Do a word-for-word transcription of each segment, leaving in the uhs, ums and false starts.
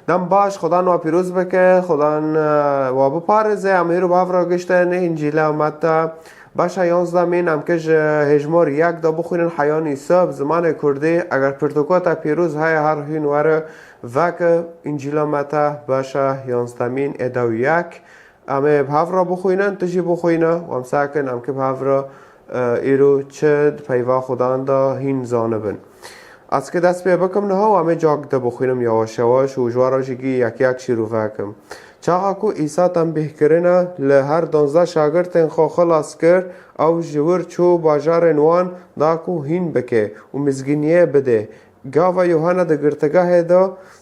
Dem baş, Xudan wa pîroz bike, Xudan, e, wa biparêze. Em hêro bi hev re giştin Încîla Meta, beşa yanzdemîn, em ki ji hêjmor yek de bixwînin heyan îsa bi zimanê kurdî. Eger pirtûka te pîroz heye, her hûn were veke Încîla Meta, beşa yanzdemîn, êda û yek. Em ê bi hev re bixwînin, tu jî bixwîne, û em sakin, em ki bi hev re, e, îro çi di peyva Xudan de hîn zanibin. Ez ki dest pê bikim niha û em ê cak de bixwînim yawaş yawaş û ji we re jî gî yek yek şîrove kim. Çaxa ku Îsa tenbîh kirine, li her duwazdeh şagirtên xwe xilas kir, ew ji wir çû bajarên wan da ku hîn bike û mizgîniyê bide. Gava Yuhanna di girtîgehê de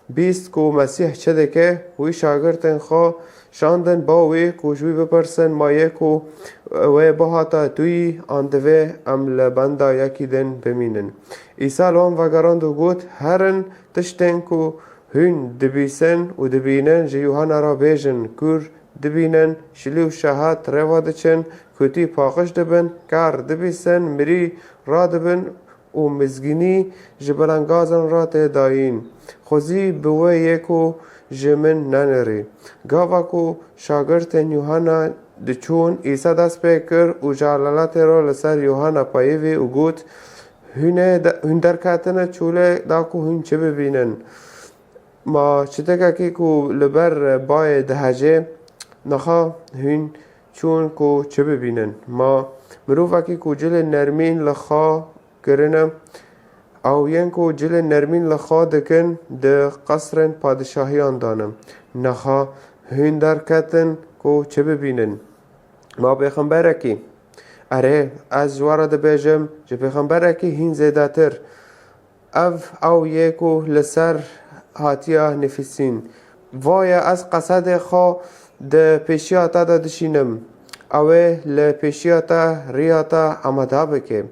bîst ku Mesîh çi dike, wî şagirtên xwe şandin ba wî ku ji wî bipirsin, ma yê ku wê bihata tu yî, an divê em li benda yekî din bimînin? Îsa li wan vegerand û got, Herin tiştên ku hûn dibîsin û dibînin ji Yuhanna re bêjin, kûr dibînin, şilî û şehet rêva diçin, kûtî paqij dibin, kar dibîsin, mirî radibin û mizgînî ji belengazan re tê dayîn. Xwezî bi wê yê ku ji min nenirî. Gava ku şagirtên Yuhanna diçûn, Îsa dest pê kir û ji elaletê re li ser Yuhanna peyivî û got, Hûn ê de-, hûn derketine çolê da ku hûn çi bibînin? Ma çitekekî ku li ber bayê dihece, niha hûn çûn ku çi bibînin? Ma mirovekî ku cilên nermîn li xwe kirine, ew yên ku cilên nermîn li xwe dikin, di qesrên padişahiyan de ne. Niha hûn derketin ku çi bibînin? Ma pêxemberekî? Erê, ez ji we re dibêjim, ji pêxemberekî hîn zêdetir. Ev ew yê ku li ser hatiye nivîsîn, Vaye ez qesedê xwe di pêşiya te de dişînim, ew ê li pêşiya te riya te amade bike.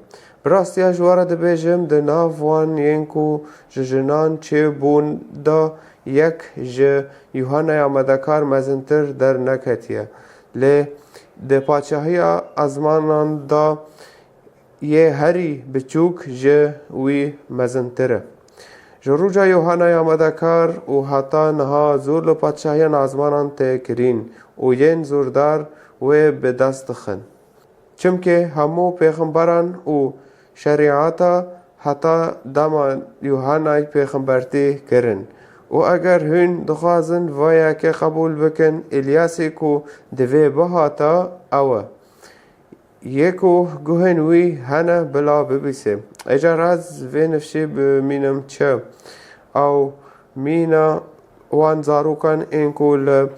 Bi rastiya ji we re dibêjim, di nav wan yên ku ji jinan çêbûn de yek ji Yuhannaya Amadekar mezintir derneketiye. Lê di paçahiya ezmanan de yê herî biçûk ji wî mezintir e. Ji roja Yohanaya Amadekar û heta niha zor li padşahiyên ezmanan tê kirîn û yên zordar wê bi dest dixin. Çimkî hemû pêxemberan û şerîeta heta dema Yohanay pêxembertî kirin. Û eger hûn dixwazin vê yekê qebûl bikin, Îlyasê ku divê bihata, ew e. Yê ku guhên wî hene, bila bibîse. Îcar ez vê nifşê bimînim çi? Ew mîna wan zarokan ên ku li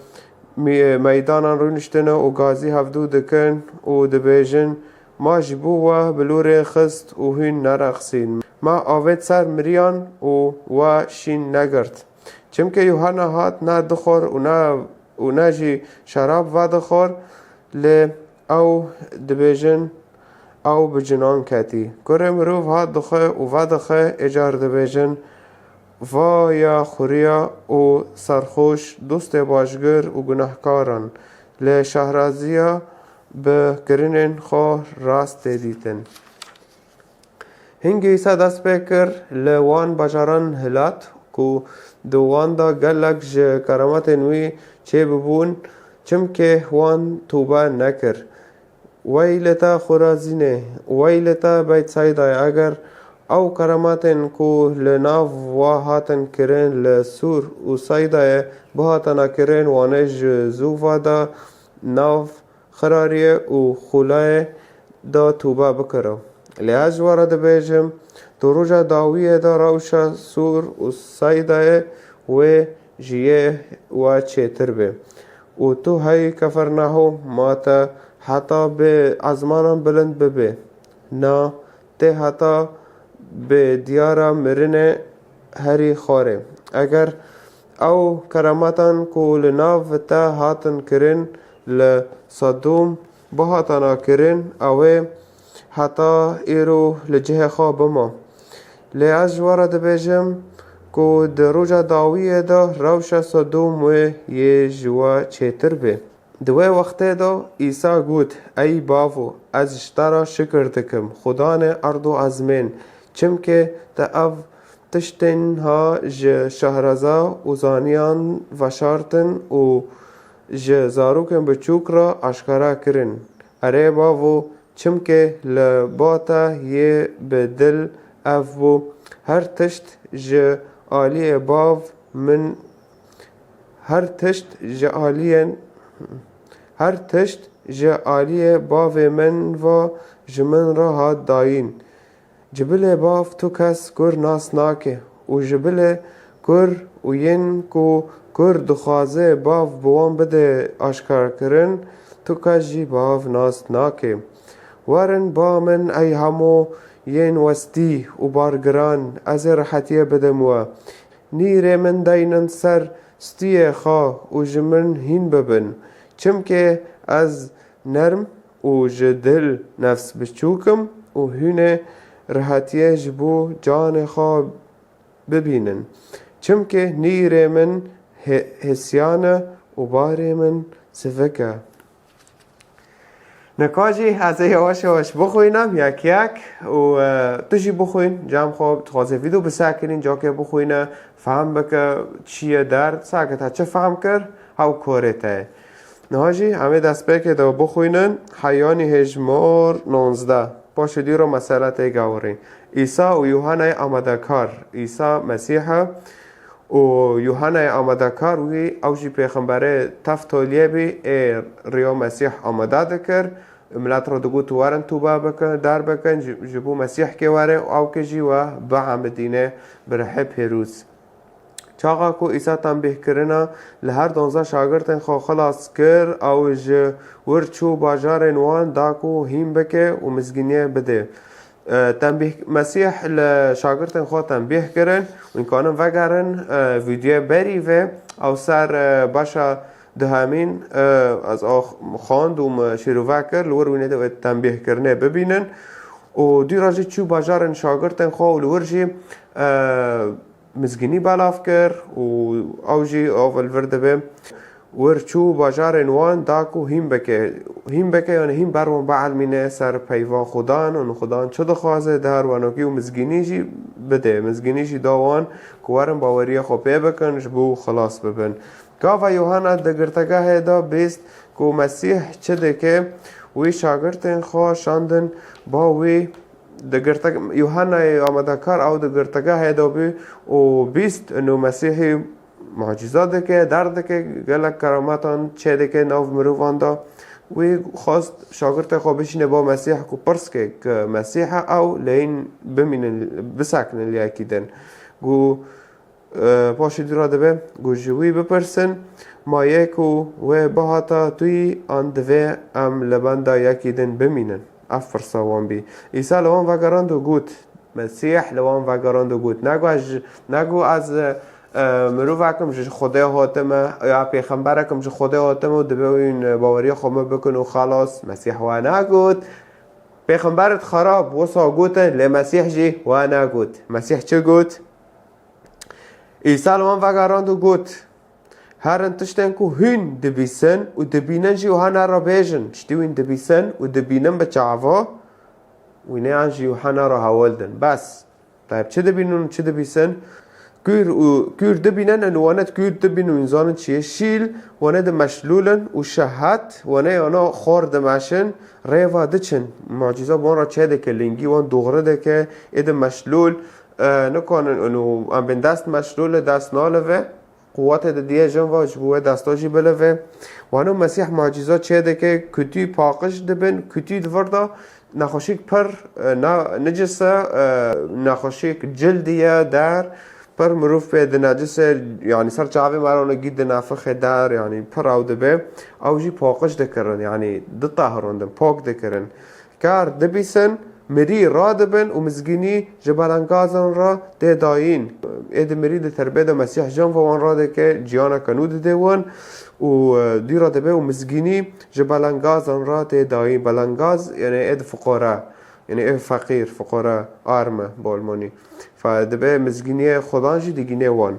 mî-, meydanan rûniştine û gazî hevdû dikin û dibêjin, Ma ji bo we bilûrê xist û hûn nerexsîn. Ma avêt ser miriyan û we şîn negirt. Çimkî Yuhanna hat ne dixwar û ne, û ne jî şerab vedixwar, lê ew dibêjin, ew bi cinan ketî. Kurê mirov hat dixwe û vedixe, êcar dibêjin, Vaya xuriya û serxoş, dostê başgir û gunehkaran, lê şahraziya bi kirinên xwe rast tê dîtin. Hingî Îsa dest pê kir, li wan bajaran hilat ku di wan de gelek ji kerametên wî çêbibûn, çimkê wan tobe nekir. Wey li te Xurazînê, wey li te Beytsaydayê, eger ew kerametên ku li nav we hatin kirin li Sûr û Saydayê bihatana kirin, wanê ji zûva de nav xirariyê û xulayê de tobe bikiro. Lê ez ji we re dibêjim, di roja dawiyê de rewşa Sûr û Saydayê wê ji yê we çêtir be. Û tu hey Kefernahûm, ma te heta bi ezmanan bilind bibe? Na, tê heta bi diyara mirinê herî xwarê. Eger ew kerametan ku li nav te hatin kirin li Sedûm bihatana kirin, ew ê heta îro li cihê xwe bima. Lê ez ji we re dibêjim ku di roja dawiyê de rewşa Sedûm wê yê ji we çêtir be. Di wê wextê de Îsa got, Ey Bavo, ez ji te re şikir dikim, Xudanê erd û ezmên, çimkî te ev Tiştên ha ji şahreza û zaniyan veşartin û ji zarokên biçûk re aşkera kirin. Erê bavo, çimkê li ba te yê bi dil ev bû. Her tişt ji aliyê bav min, her tişt ji aliyên, her tişt ji aliyê bavê min ve ji min re hat dayîn. Ji bilê bav tu kes kur nas nake û ji bilê kur û yên ku kur dixwaze bav bi wan bide aşkarkirin, tu kes jî bav nas nake. Werin ba min ey hemû yên westî û bargiran, ez ê rehetiyê bidim we. Nîrê min deynin ser stiyê xwe û ji min hîn bibin. Çimkê ez nerm û ji dil nefs biçûk im û hûn ê rehetiyê ji bo canê xwe bibînin. Çimkê nîrê min hê-, hêsiyan e û barê min sivik e. Nika jî ez ê yavaş yavaş bixwînim yek yek û, e, tu jî bixwîn, cem xwe dixwaze vîdeo bisekinîn, cakê bixwîne, fehm bike, çi ye derd, sake te çi fehm kir, hew korê te ye. Niha jî em ê destpêkê de bixwînin, heyanî hêjmar nonzdeh. Paşê dî re mesele tê gewirîn. Îsa û Yuhanayê amadekar, Îsa Mesîh e û Yuhanayê amadekar wî, ew jî pêxemberê tev toliyê bî, ê riya Mesîh amade dikir. Milet re digot, werin tûbe bikin, derbikin, ji, ji bo Mesîhkê were û ew ke jî we biemidîne bi rihê pêrûz. Çaxa ku Îsa tembîhkirina li her donza şagirtên xwe xilas kir, ew ji wir çû bajarên wan da ku hîn bike û mizgîniyê bide. E, tembîh, Mesîh li şagirtên xwe tembîh kirin û hîn kanin vegerin, e, vîdyoyê berî vê, ew ser, e, beşa duhemîn, e, ez ax-, xwend û min şîrove kir, li wir wînê de wê tembîhkirinê bibînin. Û dî re jî çû bajarên şagirtên xwe û li wir jî, e, mizgînî belav kir û ew jî av li vir dibe. Wir çû bajarên wan da ku hîn bike, hîn bike, yani hîn ber wan bielmîne ser peyva Xudan û Xudan çi dixwaze, di her wenokî û mizgînî jî bide, mizgînî jî da wan ku werin baweriya xwe pê bikin, ji bo xilas bibin. Gava Yuhanna di girtegehê de bîst ku Mesîh çi dike, wî şagirtên xwe şandin ba wî. Di girte-, Yuhannayê amadekar ew di girtegehê de bû û bîst û Mesîhî mucîza dike, derdike, gelek kerametan çêdike nav mirovan de. Wî xwest şagirtê xwe bişîne ba Mesîh ku pirs ke, ke Mesîh e ew leyîn bimînin, bisekinin li yekî din. Ku, e, paşê dû re dibe, ku ji wî bipirsin, ma yê ku wê bihata tu yî an divê em li benda yekî din bimînin? Ev pirsa wan bî. Îsa li wan vegerand û got, Mesîh li wan vegerand û got, Negu ez, negu ez, e, mirovek im ji Xwedê hatime, ya pêxemberek im ji Xwedê hatime û divê wîn baweriya xwe min bikin û xelas. Mesîh we negot. Pêxemberit xerab wisa gotin, lê Mesîh jî we negot. Mesîh çi got? Îsa li wan vegerand û got, Herin tiştên ku hûn dibîsin û dibînin jî wiha ne re bêjin, tiştî wîn dibîsin û dibînin bi çava, wîne yan jî wiha ne re hewildin. Bes, tayb çi dibînin û çi dibîsin? Kûr û kûr dibînin, û wane kûr dibînin û zanin çi ye? Şîl, wane dimeşlûlin û şehet, wane yana xor dimeşin, rêva diçin. Mucîza bi wan re çê dike, lingî wan doğru dike, ê dimeşlûl, e, nikanin, û em bên dest meşlûl e, dest nalive. Quwetê didiyê jin ve ji bo wê desta jî bilive. Wano Mesîh mucîza çê dike, kutî paqij dibin, kutî di vir de nexweşîk pir, e, na-, nicis e, e, nexweşîk cildî ye, der, pir mirov pê dinecise, yanî ser çavê me re gî dinefixê der, yanî pir ew dibe. Ew jî paqij dikirin, yanî ditehirandin, pak dikirin. Kar dibîsin, mirî radibin û mizgînî ji belengazan re tê dayîn. Ê di mirî di terbê de Mesîh can ve wan radike, ciyaneke nû dide wan û, e, dî re dibe û mizgînî ji belengazan re tê dayîn. Belengaz, yani ê di fuqara, yani ê feqîr, fuqara, arme, bi almanî. Fe dibe mizgîniyê Xudan jî digîne wan.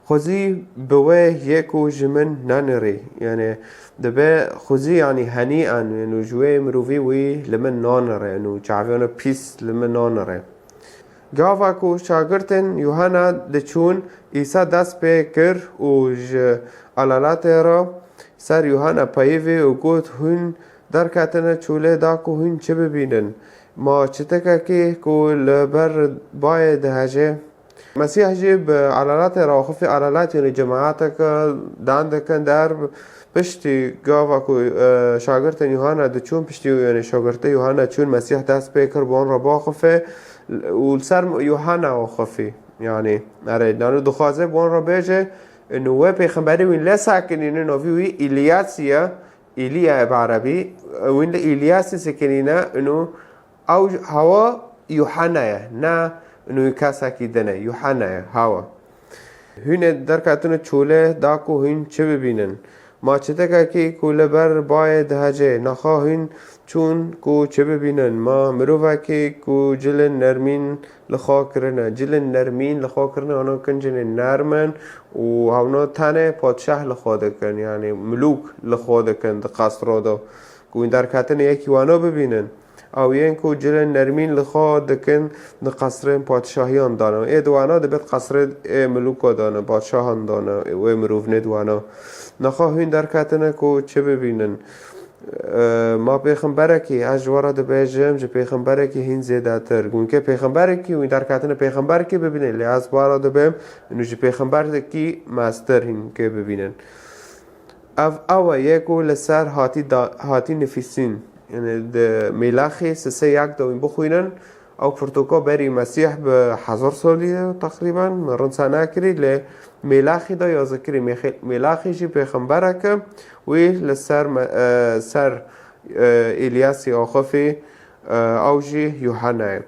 Xwezî bi wê yê ku ji min nanirê. Yani dibe xwezî, yani henî en, yani ji wê mirovî wî li min nanire, yani çaviyana pîs li min nanire. Gava ku şagirtên Yuhana diçûn, Îsa dest pê kir û ji alalatê re ser Yuhana peyivî û got, Hûn derketine çolê da ku hûn çi bibînin? Ma çitekekî ku li ber bayê dihece? Mesîh jî bi alalatê re axifî, alalat yanî cemaeteke dan dikin der. Piştî gava ku, e, şagirtên Yuhana diçûn, piştî, yanî şagirtê Yuhana çûn, Mesîh dest pê kir, bi wan re biaxife û li ser Yuhana axifî. Yanî, erê, nano dixwaze bi wan re bêje, inu wê pêxemberî wî lê sekinîne, navî wî Îlyasî ye, Îlîya ye bi erebî, wî li Îlyasî sekinîne, inu ew hawa Yuhana ye, ne inu kesekî din e, Yuhana ye, hawa. Hûn ê derketine çolê da ku hûn çi bibînin? Ma çitekekî ku li ber bayê dihece, naxa hûn çûn ku çi bibînin? Ma mirovekî ku cilên nermîn li xwe kirine. Cilên nermîn li xwe kirine, hano kincên nerm in û hewno tenê padşah li xwe dikin, yanî milûk li xwe dikin di qesro de. Ku hûn derketine yekî wano bibînin. Ew yên ku cilên nermîn li xwe dikin, di qesrên padşahiyan de ne. Ê di wana dibêt qesrê ê milûka de ne, padşahan de ne, wê mirovnê di wana. Naxa hûn derketine ku çi bibînin? E, ma pêxemberekî, ez ji we re dibêjim, ji pêxemberekî hîn zêdetir. Gûnkê pêxemberekî, hûn derketine pêxemberekî bibînin, lê ez bi we re dibêm, hûn ji pêxemberekî mestir hîn kê bibînin. Ev, ew e yê ku li ser hatî da-, hatî nivîsîn. Yanî di Mêlaxî sisê yek de wî bixwînin, ew pirtûka berî Mesîh bi hezar salî ye teqrîben, min rind sa nekirî, lê Mêlaxî de ya zikirî. Mêxê-, Mêlaxî jî pêxemberek e, wî li ser me-, e, ser, e, Îlyasî axifî, e, ew jî Yuhana ye.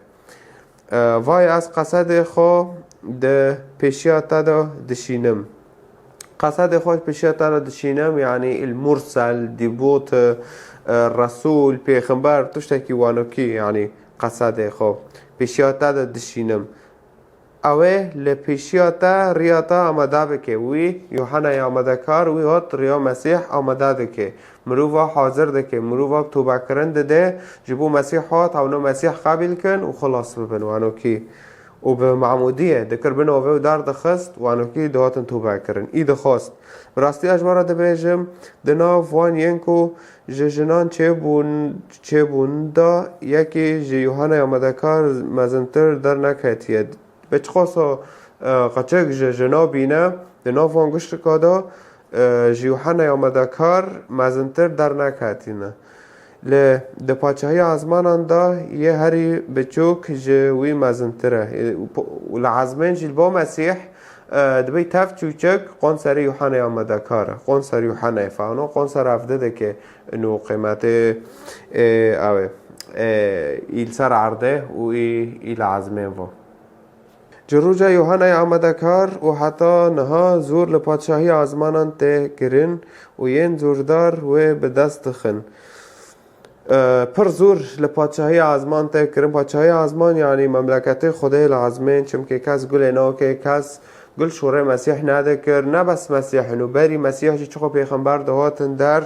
E, Vay ez qesedê xwe di pêşiya te de dişînim. Qesedê xwe pêşiya te de dişînim, yanî il mursel, dîbot, e, resûl, pêxember, tiştekî wanokî, yanî qesedê xwe pêşiya te de dişînim. Ew ê li pêşiya te riya te amade bike. Wî, Yuhanayê amadekar, wî hat riya Mesîh amade dike. Mirova hazir dike, mirova tobekirin dide, ji bo Mesîh hat, hewna Mesîh qebîl kin û xilas bibin wanokî. Û bi mamûdiyê dikir bin ove û derdixist, wanokî dihatin tobekirin. Î dixwast. Bi rastî ez ji we re dibêjim, di nav wan yên ku ji jinan çêbûn, çêbûn de yekî ji Yuhanayê amadekar mezintir derneketiye. Bi çiqasa, e, qeçek ji jina bîne, di nav van giştika de, e, ji Yuhanayê amadekar mezintir derneketîne. Lê di paçahiya ezmanan de yê herî biçûk ji wî mezintir e. Û li ezmên jî li bo Mesîh, e, dibê tev çûçik qon serê Yuhanayê amadekar e. Qon ser Yuhanayê fano, qon ser evde dike ino qîmetê, e, ew ê, e, î li ser erdê û î, î li ezmên vo. Ji roja Yuhanayê amadekar û heta niha zor li paçahiya ezmanan tê kirin û yên zordar wê bi dest dixin. E, pir zor li paçahiya ezman tê kirin. Paçahiya ezman, yanî memleketê Xwedê li ezmên, çimkî kes gulê nake, kes gul şûrê Mesîh nedikir. Ne bes Mesîh, û berî Mesîh jî çiqo pêxember dihatin der,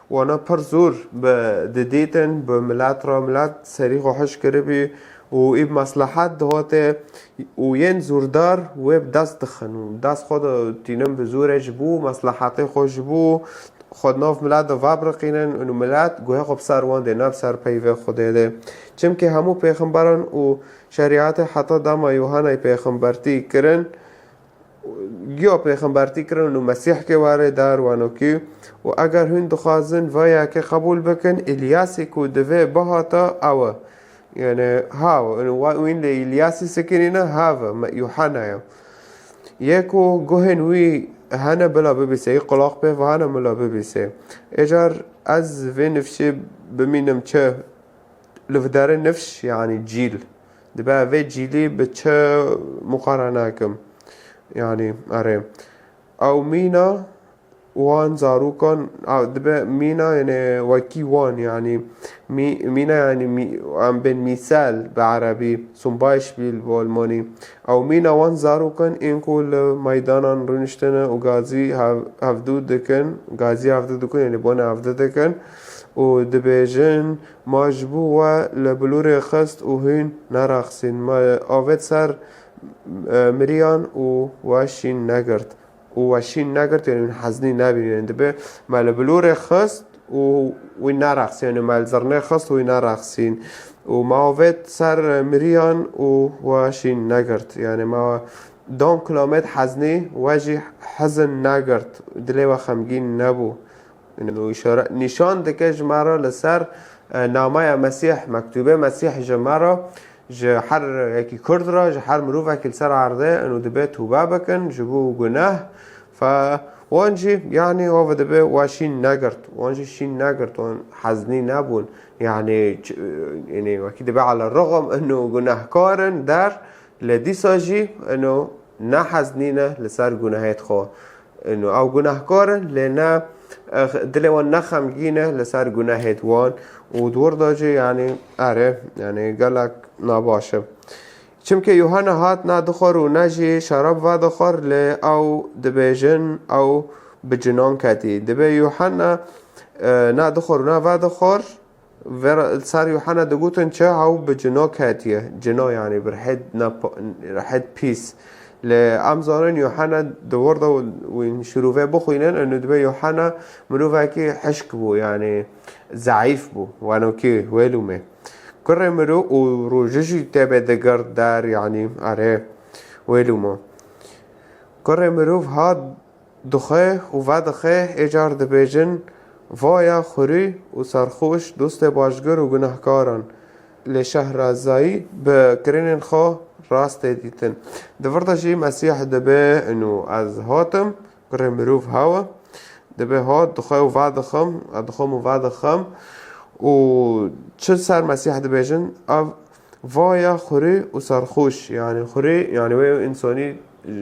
wana pir zor bi didîtin, bi milet re, milet serî xwe hiş kiribî û î bi meslehet dihate û yên zordar wê bi dest dixin û dest xwe de tînin bi zorê ji bo meslehetê xwe, ji bo xwe di nav milet de vebiriqînin û milet guhê xwe bi ser wan dê, ne bi ser peyvê Xwedê dê. Çimkî hemû pêxemberan û şerîetê heta dema Yuhanayê pêxembertî kirin, giya pêxembertî kirin û Mesîh kê were der wanokî. Û eger hûn dixwazin vê yekê qebûl bikin, Îlyasê ku divê bihata ew e. Yanî, ha, wa-, wîn lê Îlyasî sikinîne, ha ve, me-, Yuhana ye. Yê ku guhên wî hene bila bibîse, yê qulaq pê ve hene bila bibîse. Êcar ez vê nifşê bimînim çi? Li vî derê nifş, yanî cîl. Dibe vê cîlî bi çi muqarene kim? Yanî, erê. Ew mîna wan zarokan, a, dibe mîna, yani wekî wan, yani mî-, mîna, yani mî-, em bên mîsal bi erebî, zum Beispiel bi almanî. Ew mîna wan zarokan ên ku li meydanan rûniştine û gazî hev-, hevdû dikin, gazî hevdû dikin, yani bone hevdû dikin û dibêjin, "Ma ji bo we li bilûrê xist û hûn nerexsîn. Me avêt ser, e, miriyan û we şîn negirt." û we şîn negirt, yani hûn heznî nebîn. Yani dibe me li bilûrê xist û wî nerexsîn, yani me li zirnê xist û wî nerexsîn. Û me avêt ser miriyan û we şîn negirt. Yani me dan kilamêt heznî, we jî hezin negirt. Dilê we xemgîn nebû. Yani û îşare, nîşan dike ji me re li ser, e, nameya Mesîh, mektûbê Mesîh ji me re, ji her yekî Kurd re, ji her mirovekî li ser erdê, eno dibe tûbe bikin ji bo guneh. Fe wan jî, yani, ava dibe we şîn negirt. Wan jî şîn negirt, wan heznî nebûn. Yani, ç-, yani, wekî dibe ala rixim, eno gunehkar in der, lê dîsa jî, eno neheznîne li ser gunehêt xwe. Ino, ew gunehkar in, lê ne, eh, dilê wan ne xemgîn e li ser gunehêt wan û di wir de jî, yanî, erê, yanî, gelek nabaş e. Çimkî Yuhanna hat ne dixwar û ne jî şerab vedixwar, lê ew dibêjin ew bi cinan ketî. Dibê Yuhanna, eh, ne dixwar û ne vedixwar, Vera, li ser Yuhanna digotin çi? Ew bi cino ketiye. Cino, yanî bi rihêt ne pa-, rihêt pîs. Lê em zanin Yuhanna di wir de wî şirove bixwînin, û dibe Yuhanna mirovekî hişk bû, yanî zeîf bû, wenokî wê lûmê. Kurê mirov û rojê jî tê bê digir der, yanî erê wê lûma. Kurê mirov hat dixwe û vedixe, ê car dibêjin, "Vaya xurî û serxoş, dostê başgir û gunehkaran, lê şehrazayî bi kirinên xwe rast tê dîtin." Di vir de jî Mesîh dibe, ino ez hatim, kurê mirov hewe, dibe hat, dixwe û vedixim, ez dixwim û vedixim. Û çi ser Mesîh dibêjin? Ev Vaya xurî û serxoş, yanî xurî, yanî wê însanî, e,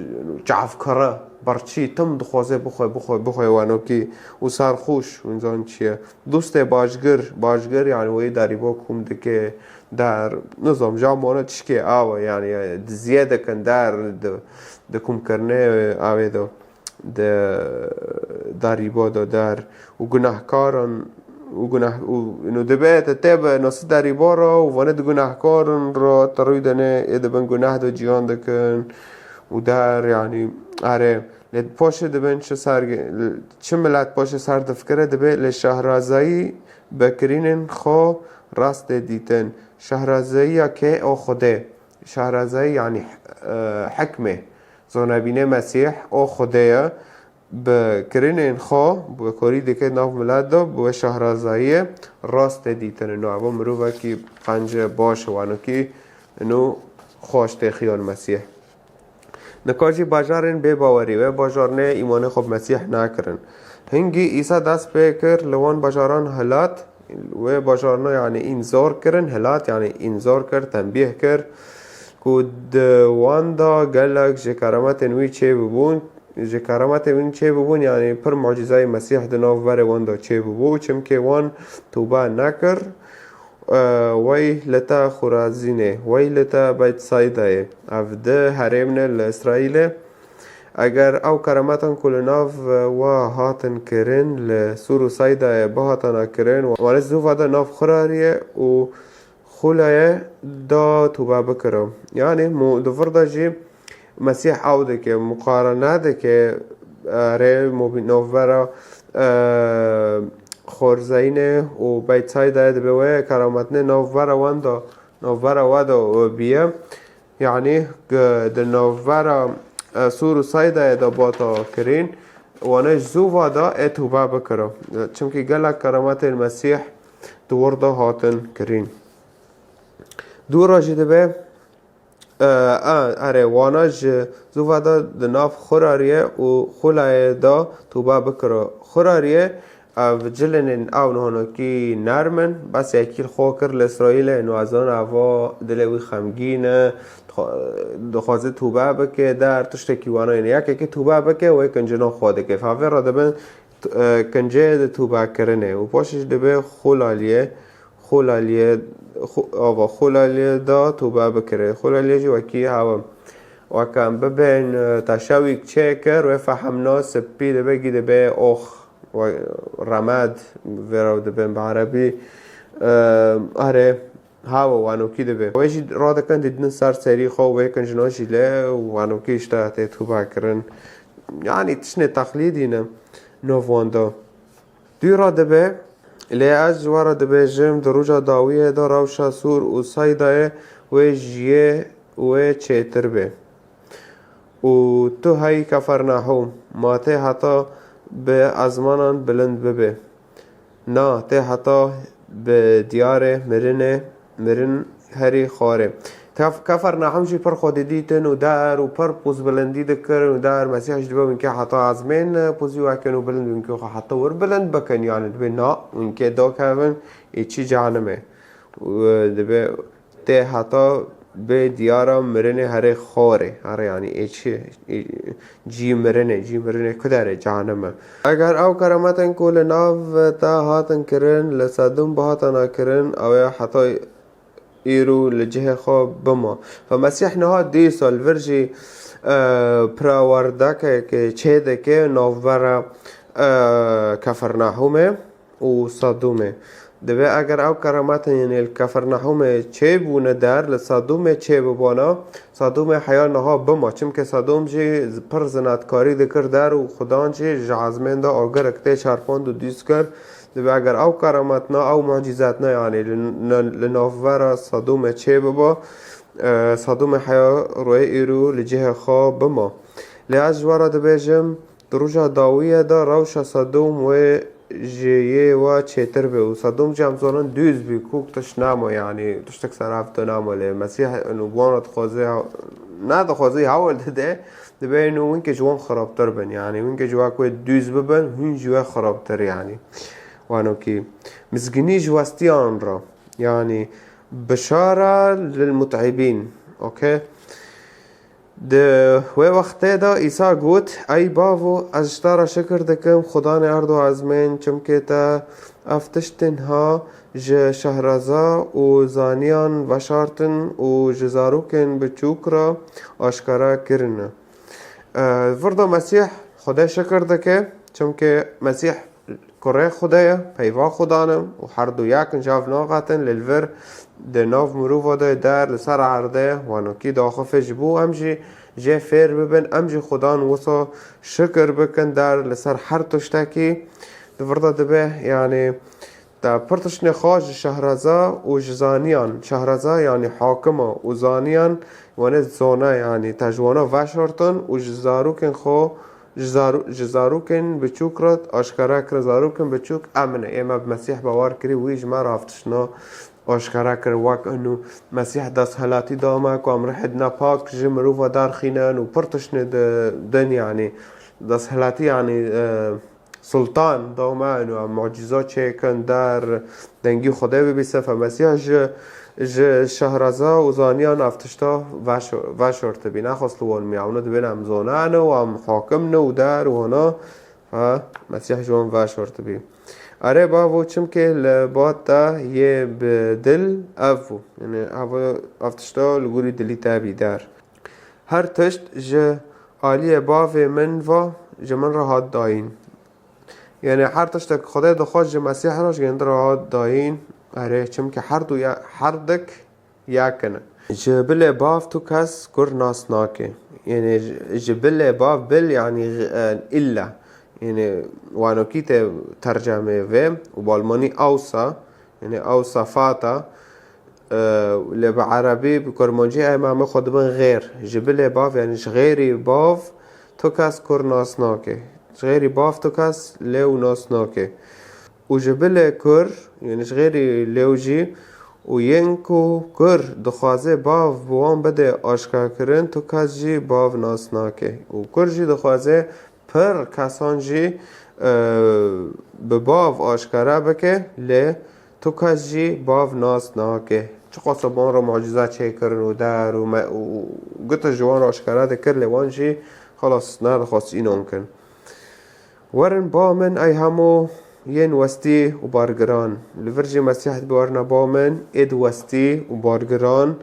çavkire, birçî, tim dixwaze bixwe, bixwe, bixwe wenokî û serxoş, hûn zan çi ye? Dostê başgir, başgir, yanî wê derîba kom dike, der, nizam, ja mane tişkê awe, yanî, e, diziyê dikin der, di, di komkirinê, e, awê de. Di derîba de der û gunehkaran û guneh-, û, û dibe te tê bi nasî derîba re û vanê di gunehkaran re te rûy dene, ê dibin guneh de ciyan dikin û der, yanî, erê. Lê paşê dibin çi sergi-, çi milet paşê ser difikire, dibe lê şehrazayî bi kirînên xwe rast tê dîtin. Şehrazayiya kê? O Xwedê. Şehrazayî, yanî, e, hikmê. Zonebînê Mesîh, o Xwedê ye, bi kirinên xwe, bi korî dike nav milet de, bi wê şehrazayiyê rast tê dîtin. Ino, ev mirovekî qenc e, baş e, wanokî, ino, xweş tê xiyan Mesîh. Nika jî bajarên bêbawerî, wê bajarnê îmanê xwe bi Mesîh nakirin. Hingî Îsa dest pê kir, li wan bajaran hilat, wê bajarna, yanî, înzar kirin, hilat, yanî, înzar kir, tenbîh kir, ku di wan de gelek ji kerametên wî çêbibûn, ji kerametên wî çêbibûn, yanî, pir mucîzeyê Mesîh di nav berê wan de çêbibû, çimkê wan tobe nekir, e, wey li te Xurazînê, wey li te Beytsaydayê, ev di herêm ne li Îsraîlê. Eger ew kerametan ku li nav we hatin kirin, li Sûr û Seydayê bihatana kirin, wan ê zû ve de nav xurariyê û xulayê de tobe bikiro. Yanî, mu-, di vir de jî Mesîh ew dike, muqarene dike, e, rê mubî-, navbera, e, Xorzeyne û Beytsaydayê dibe wê kerametine navbera wan de, navbera we de, e, biye. Yanî, g-, di navbera, e, Sûr û Seydayê de bata kirîn, wane ji zû va de ê tobe bikiro. Çimkî gelek kerametên Mesîh di wir de hatin kirîn. Dû re jî dibe, e, e, erê, wana ji zû va de di nav xurariyê û xulayê de tobe bikiro. Xurariyê, ev cilên ew nihanokî nerm in, bes yekî li xwe kir li Îsraîlê, û ez zanim eva dilê wî xemgîn e, dixwa-, dixwaze tobe bike, der tiştekî wana ye. Yekekî tobe bike, wê kincina xwe dike. Favê re dibin, e, kincê di tûbe kirinê û paşê jî dibe xûlaliyê, xûlaliyê, xû-, ava xûlaliyê de tûbe bikire. Xûlaliyê jî wekî hewe. Weke em bibên, e, te şewîk çêkir, wê fehemna spî dibe, gî dibe ox, we-, remed, vê re dibên bi erebî, e, erê, hewe wanokî dibe. Wê jî radikin didin ser serî xwe û wê kincina jî lê û wanokî işte tê tûbe kirin. Yanî tiştê teqlîdî ne nav wan de. Dû re dibe, lê ez ji we re dibêjim, di roja dawiyê de rewşa Sûr û Seydayê wê ji yê wê çêtir be. Û tu hey Kefernahûm, ma tê heta bi ezmanan bilind bibe. Na, tê heta bi diyarê mirinê, mirin herî xwarê. Kef-, Kefernahûm jî pir xwe didîtin û der û pir poz bilindî dikirin û der Mesîh jî dibe winkê heta ezmên pozî wekin û bilind winkê xwe heta wir bilind bikin, yanî dibe na, winkê dakevin, ê çî cehenimê. Û dibe tê heta bê diyara mirinê herê xorê. Herê, yanî ê çi? Ê, cî mirinê, cî mirinê ku derê? Cehenime. Eger ew kerametên ku li nav te hatin kirin, li Sedûm bihatana kirin, ew ê heta îro li cihê xwe bima. Fe Mesîh niha dîsa li vir jî, e, pirawerdekek çê dike navbera, e, Kefernahûmê û Sedûmê. Dibe eger ew kerametên yên ê li Kefernahûmê çêbûne der, li Sedûmê çêbibana, Sedûmê heya niha bima. Çimkî Sedûm jî pir zinetkarî dikir der û xudan jî ji ezmên de agirek tê çarpand û dûz kir. Dibe eger ew kerametna, ew mucîzetna, yanî li, li, li navbera Sedûmê çêbiba, e, Sedûmê heya rûyê îro li cihê xwe bima. Lê ez ji we re dibêjim, di roja dawiyê de rewşa Sedûm wê ji yê we çêtir be û Sedûm jî em zanin dûz bî, kûk tişt nema, yanî tiştek ser ev de nema, lê Mesîh û wan re dixwaze, ne dixwaze, hewl dide, dibe û winkê ji wan xirabtir bin, yanî winkê ji we ku dûz bibin, hûn ji we xirabtir, yanî wanokî mizgînî ji westiyan re, yanî bişara lil mut'ibîn. Okey? Di wê wextê de Îsa got, Ey Bavo, ez ji te re şikir dikim, Xudanê erd û ezmên, çimkê te ev tiştên ha ji şehreza û zaniyan veşartin û ji zarokên biçûk re aşkera kirine. E, vir de Mesîh Xwedê şikir dike, çimkî Mesîh kurê Xwedê ye, peyva Xudan e û her du yek in, ji hev naqetin, lê li vir di nav mirova de der li ser erdê wanokî daxifê ji bo em jî jê fêr bibin, em jî Xudan wisa şikir bikin der li ser her tiştekî. Di vir de dibe, yanî, te pir tiştê xwe ji şehreza û ji zaniyan, şehreza yanî hakima û zaniyan, wane zona, yanî te ji wana veşartin û ji zarokên xwe, ji zaro-, ji zarokên biçûk re aşkera kirin. Zarokên biçûk em ne. Ê me bi Mesîh bawer kirî, wî ji me re ev tiştna aşkera kir. Wek inu Mesîh desthilatî da me ku em rihê dine pak ji mirova derxînin û pir tiştê di-, din, yanî desthilatî, yanî, e, Sultan, dawme û em mucîza çêkin der, dengî Xwedê bibîse. Fe Mesîh ji, ji şehreza û zaniyan ev tişta veş-, veşartibî. Nexwest li wan miyawne dibên em zona ne û em hakim ne û der û hona. Fe Mesîh ji wan veşartibî. Erê bavo, çimkê li ba te yê bi dil ev bû. Yanî ev, ev tişta li gorî dilî te bî der. Her tişt ji aliyê bavê min ve ji min re hat dayîn. Yanî her tiştek Xwedê dixwest ji Mesîh re ji gêndira hat dayîn. Erê, çimkî her du ya-, her dik yek in. Ji bilê bav tu kes kur nas nake. Yanî ji, ji bilê bav bil yanî, e, illa. Yanî wanokî tê tercemê vê û balmanî awsa. Yanî ew sefata, e, lê bi erebî, bi kurmancî em ê xwe dibin xêr. Ji bilê bav, yanî ji xêrî bav tu kes kur nas nake. Ji xêrî bav tu kes lêw nas nake. Û ji bilê kur, yanî ji xêrî lêw jî, û yên ku kur dixwaze bav bi wan bide aşkarkirin, tu kes jî bav nas nake. Û kur jî dixwaze pir kesan jî, e, bi bav aşkere bike, lê tu kes jî bav nas nake. Çiqasa bi wan re mucîze çêkirin û der û me-, û, û guti ji wan re aşkere dikir, lê wan jî xelas nedixwest înan kin. Werin ba min ey hemû yên westî û bargiran. Li vir jî Mesîh dibe werine ba min ê di westî û bargiran.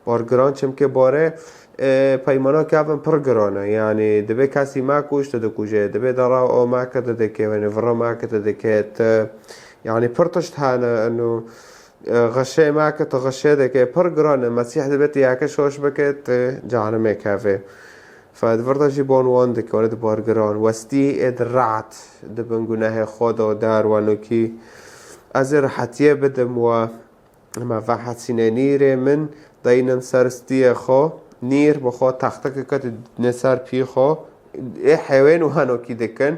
Bargiran çimkê bare, e, peymana kevin pir giran e. Yanî dibe kesî me kûj tu dikuje. Dibe dara o me ke tu dike. Yanî vira me ke tu dike. Tu, yanî pir tişt hene eno, e, xişê me ke tu xişê dike. Pir giran e. Mesîh dibe tu yeke şoş bike tu cehenimê kevê. Fe di vir de jî bon wan dike, wane di bargiran. Westî ê di re'd dibin gunehê xwe de der wanokî. Ez ê rehetiyê bidim we. Ema ve hesîne nîrê min deynin ser stiyê xwe. Nîr bi xwe texteke ke didine ser pî xwe. Ê hewên wanokî dikin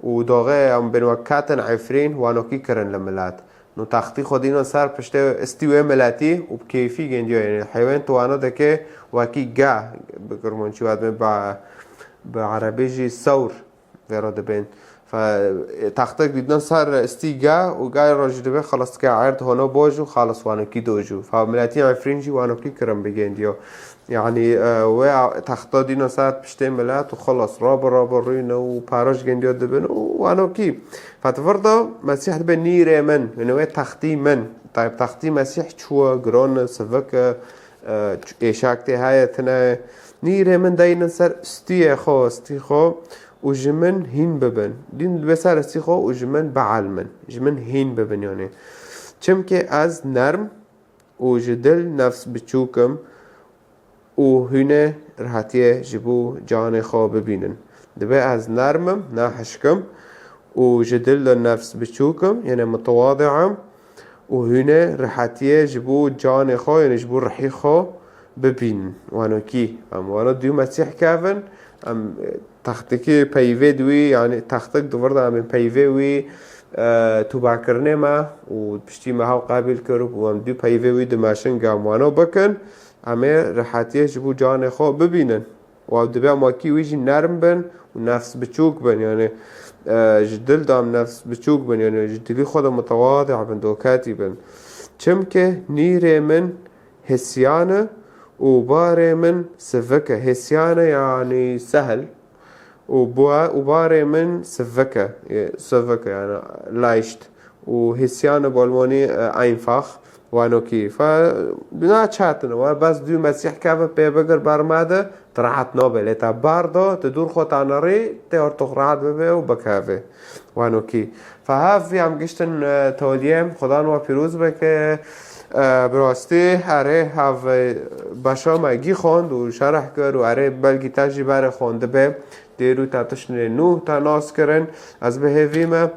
û doxê em bin wek ketin efrîn wanokî kirin li milet. No textî xwe dîna ser piştê stî wê miletî û bi kêfî gendiyo. Yanî hewên tu wano dike wekî ge, bi kirmançî we dibê, bi, bi erebî jî sewr vê re dibên. Fe, textek dîtin ser stî ge û gayê rojî dibê xelas dike erd hono boj û xelas wanokî doj û. Fe miletî efrîn jî wanokî kirin bi gendiyo. Yanî, e, wê texta dîna ser piştê milet û xelas rabe rabe rûne û paroj gendiyo dibin û wanokî. Fe di vir de Mesîh dibe nîrê min, yanî wê textî min. Tayb textî Mesîh çûye, giran e, sivik e, e, êşak tê heye tine. Nîrê min deynin ser stiyê xwe, stî xwe û ji min hîn bibin. Dîn dibe ser stî xwe û ji min bielmin. Ji min hîn bibin yanî. Çimkê ez nerm û ji dil nefs biçûk im û hûnê rehetiyê ji bo canê xwe bibînin. Dibe ez nerm im, ne hişk im û ji dil de nefs biçûk im, yanî mutewadi im û hûnê rehetiyê ji bo canê xwe, yanî ji bo rihî xwe bibînin. Wanokî, em wano dû Mesîh kevin, em, e, textikî peyvê di wî, yanî textik di vir de em ê peyvê wî, e, tûbakirinê me û piştî me hew qebîl kir û em dû peyvê wî dimeşin, gam wano bikin, em ê rehetiyê ji bo canê xwe bibînin. Û ew dibe em wekî wî jî nerm bin û nefs biçûk bin, yanî, e, ji dil de em nefs biçûk bin, yanî ji dilî xwe de mutewadi bin, doketî bin. Çimkê nîrê min hêsiyan e û barê min sivik e. Hêsiyan e yanî sehil û ba-, û barê min sivik e. E, sivik e, yanî leicht. Û hêsiyan e bi almanî, e, einfach, wanokî. Fe, na çetin e, we bes dû Mesîh keve pê bigir ber me de, tu rehet nabe. Lê te ber da, tu dûr xwe te nerî, tê ortox rehet bibe û bikeve. Wanokî. Fe hev vî em giştin, e, toliyê, Xudan we pîroz bike. E, bi rastî, erê hev, e, beşa me gî xwend û şerh kir û erê belkî te jî berê xwendibe. Dêr û te tiştinê nû te nas kirin. Ez bi hêvî me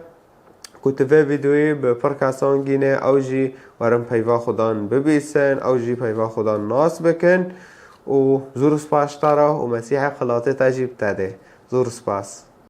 ku tu vê vîdeoyê bi pir kesan gînê, ew jî werin peyva Xudan bibîsin, ew jî peyva Xudan nas bikin û zûr spas ji te re û Mesîhê xilatê te jî bi te dê. Zûr spas.